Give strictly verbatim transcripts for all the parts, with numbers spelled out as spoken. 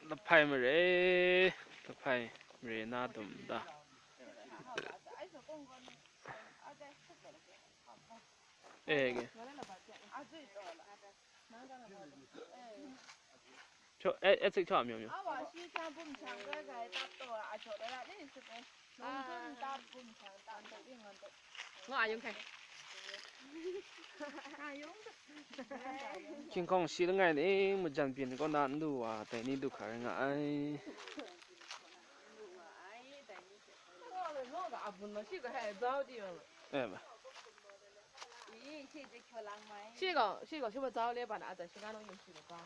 Lahpai mare, lahpai mare na dum da. Eh, ge. Cho, eh, eh, sik cho, myo, myo. Nga a yung hkrai. Hkying hkawng shi langai ning majan byin kaw na ndu wa, dai ni du hkra rai nga ai. Eh, ba. Shi gaw, shi gaw, shi wa zau le ba na, a zai shi nga nung yung shi wa zau.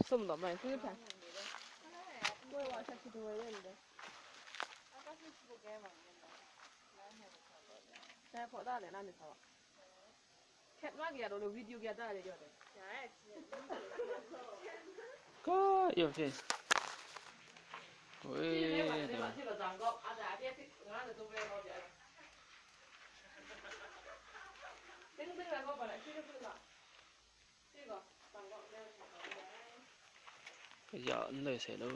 Sum dawm mai, hkri hpyan. Dai hpaw da le, na myit sa wa. Hkyet nga kaya daw le, video kaya da le, yaw de. Ka, yaw de. Wei, de. Ya, n lai sai lo.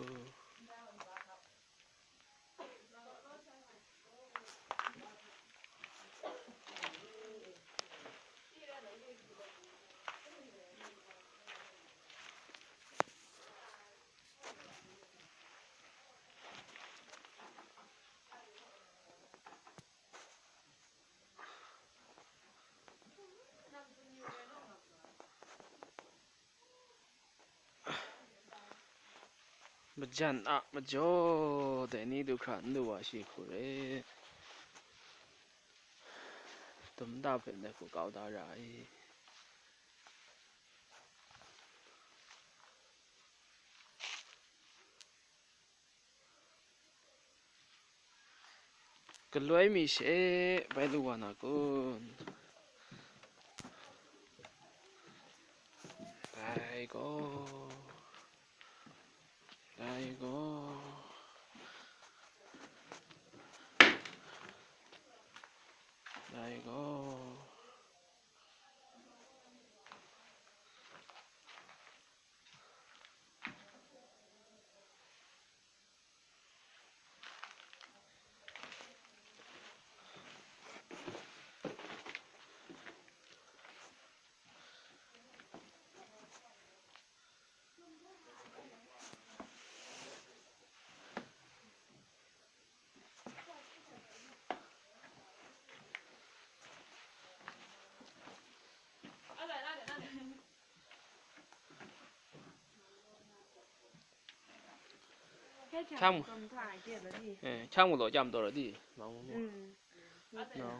Majan a majaw dai ni du hkra n du wa shi hku re. Dum da hpe ndai hku kau da ra ai. Galoi mi she bai lu wa na kun? Dai gaw, dai gaw, dai gaw. Hkyang mu, eh, hkyang mu law chyam taw ra di, ma mu mu. No.